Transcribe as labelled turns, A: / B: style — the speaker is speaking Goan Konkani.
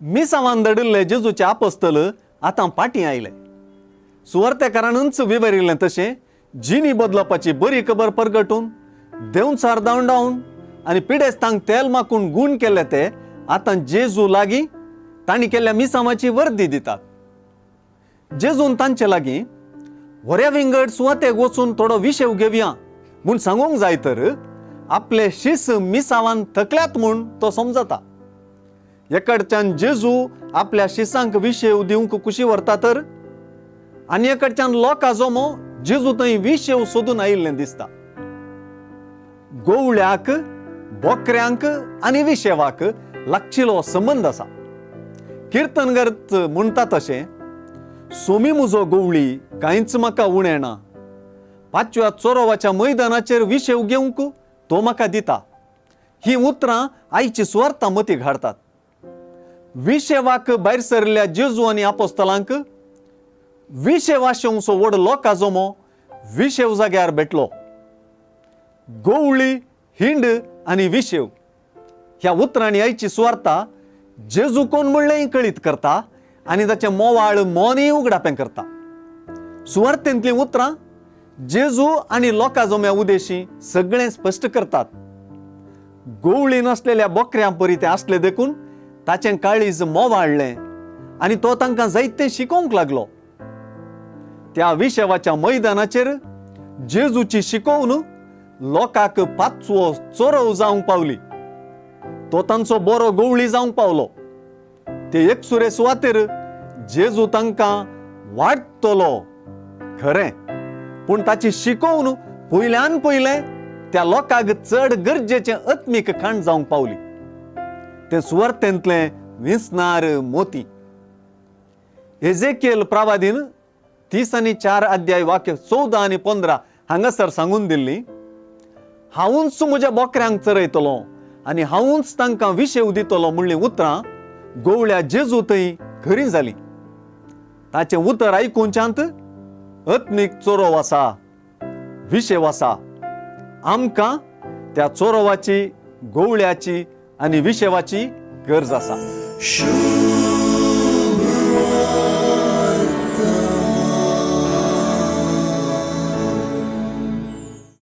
A: मिसांवान दडिल्ले जेजूचे आपस्तल आतां पाटी आयले. सुवार्तेकारानूच विवरिल्लें तशें जिणी बदलपाची बरी खबर परगटून देंवचार धांवडावन आनी पिडेस्तांक तेल माकून गूण केल्ले ते आतां जेजू लागीं तांणी केल्ल्या मिसांवाची वर्दी दितात. जेजून तांचे लागीं व्हऱ्या विंगड सुवातेक वचून थोडो विशेव घेवया म्हूण सांगूंक जाय तर आपले शीस मिसांवान थकल्यात म्हूण तो समजता. एकडच्यान जेजू आपल्या शिसांक विशेव दिवंक कुशी व्हरता तर आनी एकडच्यान लोकां जमो जेजू थंय विशेव सोदून आयिल्लें दिसता. गोवळ्याक, बोकऱ्यांक आनी विशेवाक लागशिलो संबंद आसा. किर्तनगर म्हणटा तशें सोमी म्हजो गोवळी कांयच म्हाका उणें ना, पाचव्या चोरोवाच्या मैदानाचेर विशेव घेवंक तो म्हाका दिता. ही उतरां आयची सुवार्ता मतीक हाडतात. विशेवाक भायर सरिल्ल्या जेजू आनी आपोस्तलांक विशेव आशेवचो व्हड लोकां जमो विशेव जाग्यार भेटलो. गोवळी, हिंड आनी विशेव ह्या उतरांनी आयची सुवार्ता जेजू कोण म्हणलेंय कळीत करता आनी ताचें मोवाळ मोनय उगडापें करता. सुवार्तेंतलीं उतरां जेजू आनी लोकां जम्या उदेशी सगळें स्पश्ट करतात. गोवळी नासलेल्या बोकऱ्यां परी ते आसले देखून ताचें काळीज मोवाळ्ळें आनी तो तांकां जायतें शिकोवंक लागलो. त्या विशेवाच्या मैदानाचेर जेजूची शिकोवन लोकांक पाचवो चोरव जावंक पावली. तो तांचो बरो गोवळी जावंक पावलो. ते एकसुरे सुवातेर जेजू तांकां वाडटलो खरें, पूण ताची शिकोवन पयल्यान पयलें त्या लोकांक चड गरजेचें आत्मीक खाण जावंक पावली. तें सुवार्तेंतलें विंचणार मोती. एजेकियल प्रवादीन 34 अध्याय वाक्य 14 आनी 15 हांगासर सांगून दिल्ली, हांवूच म्हज्या बोकऱ्यांक चरयतलो आनी हांवूच तांकां विशेव दितलो म्हणलीं उतरां गोवळ्या जेजू थंय खरीं जालीं. ताचें उतर आयकुच्यात आत्मीक चोरोव आसा, विशेव आसा. आमकां त्या चोरोवाची, गोवळ्याची आनी विशेवाची गरज आसा.